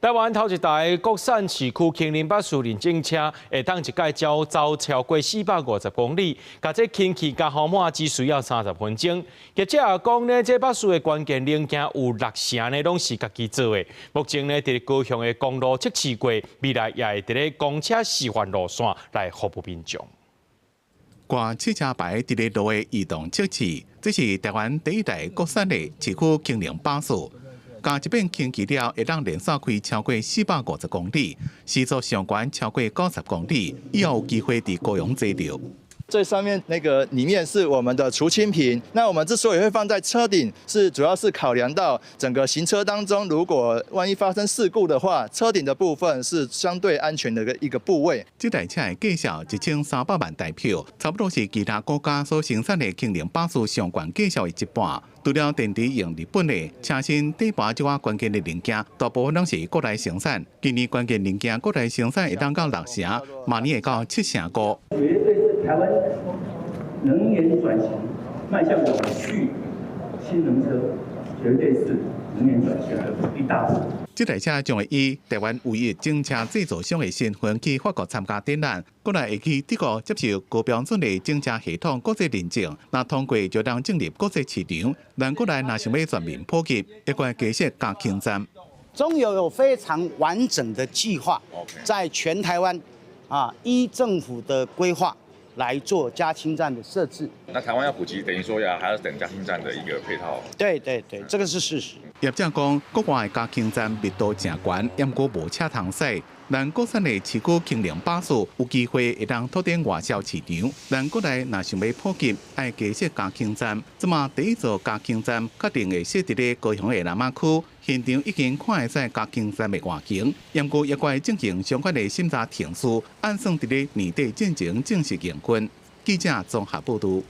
台灣頭一台國產市區氫能巴士認證車，會當一擺走超過450公里，共這氫氣加好滿只需要30分鐘。業者也講呢，這巴士的關鍵零件有六成呢，攏是家己做的。目前呢，佇高雄的公路測試過，未來也會佇咧公車示範路線來服務民眾。掛汽車牌佇咧路的移動測試，這是台灣第一台國產的市區氫能巴士。加一遍氫氣了，會當連續開超過450公里，時速上懸超過90公里，以後有機會佇高雄坐著。最上面那個裡面是我們的儲氫瓶。那我們之所以會放在車頂，是主要是考量到整個行車當中，如果萬一發生事故的話，車頂的部分是相對安全的一個部位。這台車的價數1300萬台票，差不多是其他國家所生產的氫能巴士上懸價數的一半。除了電池用日本的，車身底盤這寡關鍵的零件，大部分攏是國內生產。今年關鍵零件國內生產會當到六成，明年會到七成五。絕對是台灣能源轉型邁向永續氫能車，絕對是能源轉型的一大步。這台車將會以台灣唯一整車製造商的身份去法國參加展覽，過來會去德國接受高標準的整車系統國際認證，若通過就當進入國際市場。咱國內若想欲全面普及，會閣加設加氫站。中油有非常完整的計劃，在全台灣啊，依政府的規劃來做加氫站的設置。那台灣要普及，等於說要還要等加氫站的一個配套。對對對，這個是事實。業者講，國外加氫站密度誠懸，毋過無車通駛。咱國產的市區氫能巴士有機會會當拓展外銷市場。咱國內若想欲普及，愛加設加氫站。這馬第一座加氫站確定會設佇咧高雄的那瑪區，現場已經看會使加氫站的外形。毋過猶閣愛進行相關的審查程序，按算佇咧年底進前正式營運。記者綜合報導。